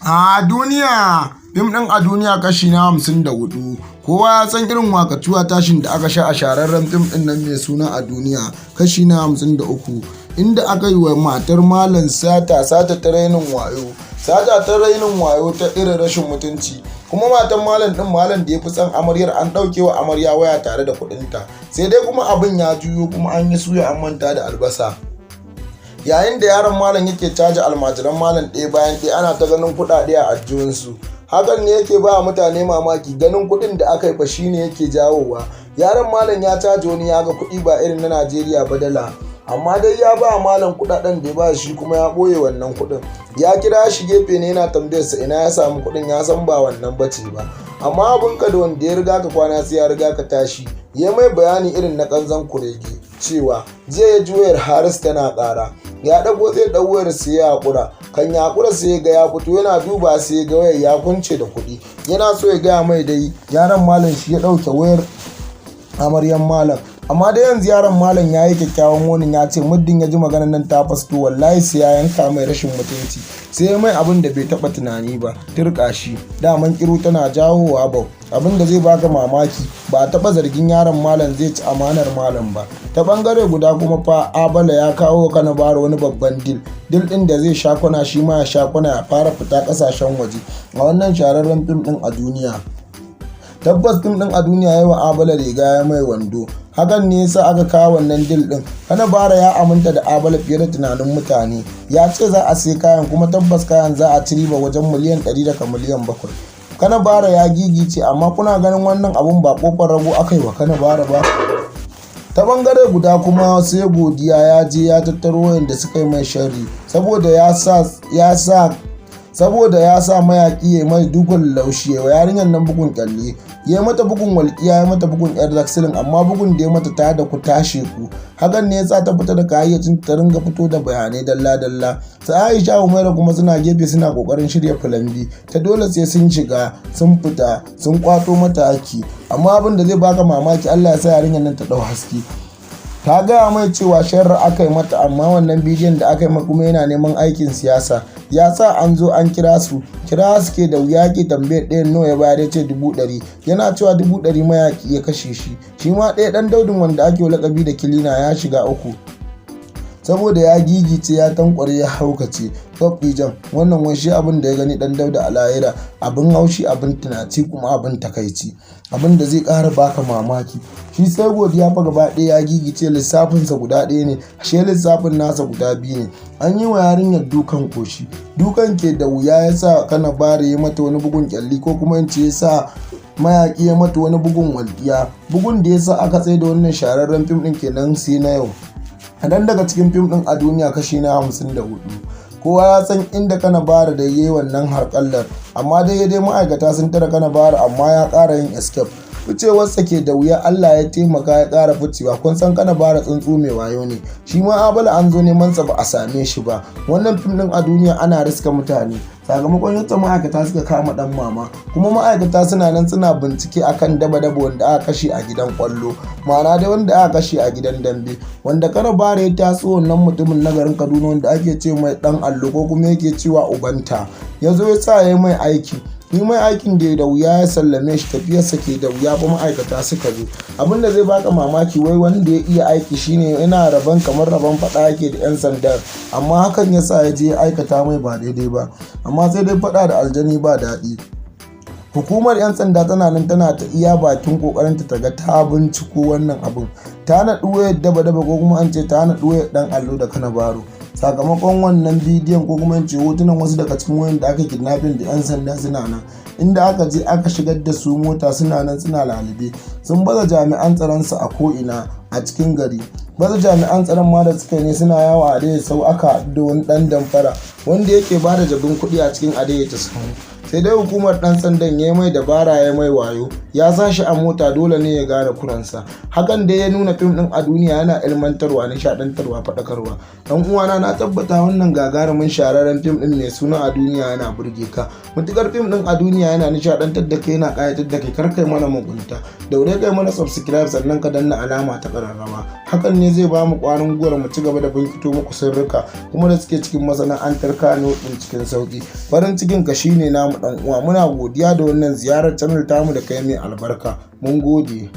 A duniya, fim ɗin A Duniya kashi na 54. Kowa ya san irin wakatuwa tashin da aka sha a shahararren fim ɗin nan mai suna A Duniya kashi na 53, inda aka yi wa matar Malam sata, sata ta rainin wayo, sata ta rainin wayo ta irin rashin mutunci. Kuma matan Malam ɗin, Malam da ya fi son amaryar, an ɗauke wa amarya waya tare da kuɗinta. Sai dai kuma abin ya juyo, kuma an yi suya an manta da albasa. Yayin da yaron Malam yake caja almajiran Malam ɗaya bayan ɗaya, ana ta ganin kuɗaɗe a aljihunsu. Hakan ne yake ba mutane mamaki, ganin kuɗin da aka yi fa shine yake jawowa. Yaron Malam ya caja wani, ya ga kuɗi ba irin na Najeriya ba, dala. Amma dai ya ba Malam kuɗaɗen da ya ba shi, kuma ya ɓoye wannan kuɗin. Ya kira shi gefe ne yana tambayarsa ina ya samu kuɗin, ya san ba wannan bace ba. Amma abinka da wanda ya riga ka kwana sai ya riga ka tashi. Ya mai bayani irin na ƙanzon kurege cewa jiya ya ji wayar Haris tana ƙara. Ya ɗago zai ɗau wayar, sai ya haƙura. Kan ya haƙura sai ya ga ya fito, yana duba sai ya ga wayar ya kunce da kuɗi. Yana so ya gaya mai dai yaron Malam shi ya ɗauke wayar amaryan Malam. Amma dai yanzu yaron Malam ya yi kyakkyawan warning, ya ce muddin ya ji maganar nan ta fasto, wallahi sai ya yanka mai rashin mutunci. Sai ya mai abin da bai taɓa tunani ba. Turƙa shi. Daman ƙiru tana jawowa bau. Abin da zai baka mamaki, ba a taɓa zargin yaron Malam zai ci amanar Malam ba. Ta ɓangare guda kuma fa, Abala ya kawo wa Kanabaro wani babban deal. Deal ɗin da zai sha kwana, shi ma ya sha kwana, ya fara fita ƙasashen waje a wannan shahararren fim ɗin A Duniya. Tabbas fim ɗin A Duniya ya yi wa Abala riga ya mai wando. Hakan ne yasa aka kawo wannan deal ɗin. Kanabara ya aminta da Abala fiye da tunanin mutane. Ya ce za a sai kayan, kuma tabbas kayan za a ci riba wajen miliyan 100 daga miliyan 7. Kanabara ya gigice, amma kuna ganin wannan abun ba ƙofar rago aka yi wa Kanabara ba. Ta bangare guda kuma, sai Godiya ya je ya tattaro wayanda suka yi mai sharri saboda ya sa mayaƙi ya mai dukan laushi, wa yarinyar nan bugun kyalle, ya mata bugun walƙiya, ya mata bugun yar zaksilin, amma bugun da ya mata ta da ku tashe ku. Hakan ne yasa ta fita daga hayyacin ta, ringa fito da bayanai dalla dalla. Sai Aisha, Umaira kuma suna gefe suna kokarin shirya plan B ta dole sai sun shiga sun fita sun kwato mata haki. Amma abin da zai baka mamaki, Allah ya sa yarinyar nan ta dau haske. Ta gaya mai cewa sharri aka yi mata, amma wannan bidiyon da aka yi kuma yana neman aikin siyasa. Ya sa an zo an kira su. Kira su ke da wuya, ke tambayar ɗayan nawa ya bayar, ya ce 100,000. Yana cewa 100,000, mayaki ya kashe shi. Shi ma ɗaya ɗan daudin wanda ake lakabi da Kilina ya shiga uku, saboda ya gigice, ya tankware, ya haukace. Top jan wannan wai shi abin da ya gani dan Dauda a lahira, abin haushi, abin tunaci, kuma abin takaici. Abin da zai ƙara baka mamaki, shi sai Godiya fa gaba ɗaya ya gigice, lissafinsa guda ɗaya ne, ashe lissafin nasa guda biyu ne. An yi wa yarinyar dukan koshi. Dukan ke da wuya ya sa Kana bare ya mata wani bugun kyalli, ko kuma in ce ya sa mayaƙi ya mata wani bugun walƙiya. Bugun da ya sa aka tsaye da wannan shahararren fim ɗin kenan sai na yau. Kaɗan daga cikin fim ɗin A Duniya kashi na 54. Kowa ya san inda Kana Bara da yayi wannan harƙallar, amma dai dai ma'aikata sun tara Kana Bara, amma ya ƙara yin escape. Ficewarsa ke da wuya, Allah ya taimaka ya ƙara ficewa. Kun san Kana Bara tsuntsu mai wayo ne. Shi ma Abala an zo neman sa ba a same shi ba. Wannan fim ɗin A Duniya ana riska mutane sakamakon yadda ma'aikata suka kama dan mama. Kuma ma'aikata suna nan suna bincike akan daba daba wanda aka kashe a gidan kwallo, ma'ana dai wanda aka kashe a gidan dambe, wanda Kana Bare ya taso wannan mutumin na garin Kaduna wanda ake ce mai Dan Allo, ko kuma yake cewa Ubanta. Ya zo ya sa ya mai aiki, ni mai aikin da wuya ya sallame shi. Tafiyarsa ke da wuya fa ma'aikata suka zo. Abin da zai baka mamaki, wai wanda ya iya aiki shine yana rabon kamar rabon faɗa yake da 'yan sanda, amma hakan ya sa ya je aikata mai ba daidai ba. Amma sai dai faɗa da aljani ba daɗi. Hukumar 'yan sanda tana nan tana ta iya bakin kokarinta ta ga ta binciko wannan abin, ta naɗi wayar daba daba, ko kuma an ce ta naɗi wayar Dan Allo da Kanabaro, sakamakon wannan bidiyon, ko kuma in ce hotunan wasu daga cikin wayan da aka kidnapping da 'yan sanda suna nan inda aka je aka shigar da su mota, suna nan suna lalube. Sun baza jami'an tsaron su a ko'ina a cikin gari. Baza jami'an tsaron ma da suka ne suna yawo a dai sau, aka haɗu da wani ɗan damfara wanda yake ba da jabin kuɗi a cikin adaidaita sahu. Sai dai hukumar ɗan sandan ya mai dabara, ya mai wayo, ya sa shi a mota, dole ne ya gane kuransa. Hakan dai ya nuna fim ɗin A Duniya yana ilmantarwa, nishaɗantarwa, faɗakarwa. Dan uwana, na tabbata wannan gagarumin shahararren fim ɗin mai suna A Duniya yana burge ka. Mutukar fim ɗin A Duniya yana nishaɗantar da kai, yana ƙayatar da kai, kar kai mana mugunta, daure kai mana subscribe, sannan ka danna alama ta ƙararrawa. Hakan ne zai ba mu ƙwarin gwiwar mu ci gaba da binkito muku sirrika kuma da suke cikin masana'antar Kano ɗin cikin sauƙi. Farin cikin ka shine namu, dan uwa. Muna godiya da wannan ziyarar channel tamu da kai mai albarka. Mun gode.